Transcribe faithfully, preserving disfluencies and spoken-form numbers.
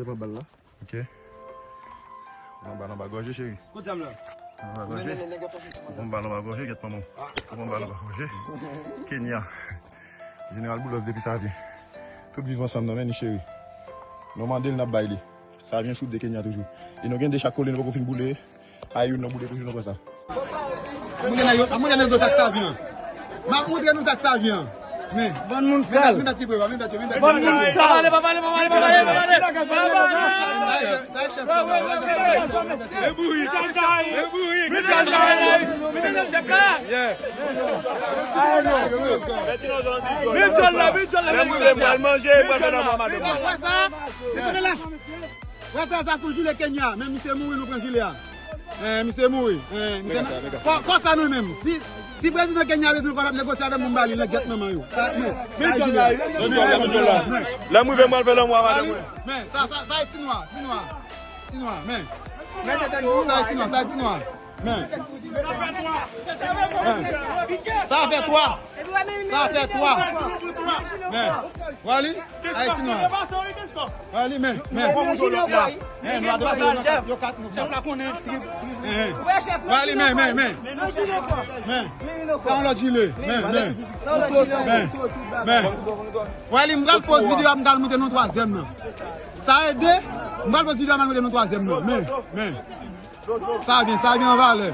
Pran bal la. Ok. Pran bal anba gòje, cheri. Kote zam la? Anba gòje. Pran bal anba gòje, gèt manman. Pran bal anba gòje. Kenya. Jeneral Boulos depi Savyen. Tout viv ansanm nan men ni, cheri. Nou mande l, n ap bay li. Savyen sou de Kenya toujou. E nou gen de chak kole, nou poko fin boule. Ay, youn nan boule toujou nan konsa. Mwen gen nan yo, mwen gen nan yo sa k Savyen. M ap montre nou sa k Savyen. Men, bann moun sal. Men bèt ki pre, men bèt yo, men bèt yo. Bann moun sal. Pa pale, pa pale, pa pale, pa pale, pa pale. Pa pale. Sa e chèf, sa e chèf. E bouri, e bouri. Vin jòl la, vin jòl la. Lè mwen pral manje, mwen fè nan mwa madanm. Wè sa? Wè sa, sa sou jile Kenya. Men misye mouri, nou pran jile a. Eh, misye mouri. Eh, misye... Kò, kò sa nou menm. Si, si prezidan Kenya bezwen kò l ap negosye avè m, m ba li nan gèt manman yo. Sa, men, men, men, men, men, men. Lè m rive, mwen fè lanmou a madanm mwen. Men, sa, sa, sa e ti nwa, ti nwa. Ti nwa, men. Sa e ti nwa, sa e ti nwa. Men. Men. Sa fè twa. Sa fè twa. Men. Wali, Ayiti nwa. Wali, men, men. Men, nou a depase yo nan kat, yo kat nou. Chèf la konnen trip. Wali, men, men, men. Men. Sa yon lòt jile. Men, men. Men. Men. Wali, m pral poz videyo a, m pral montre nou twazyèm nan. Sa e de, m pral poz videyo a, m pral montre nou twazyèm nan. Men, men. Savyen, Savyen an valè.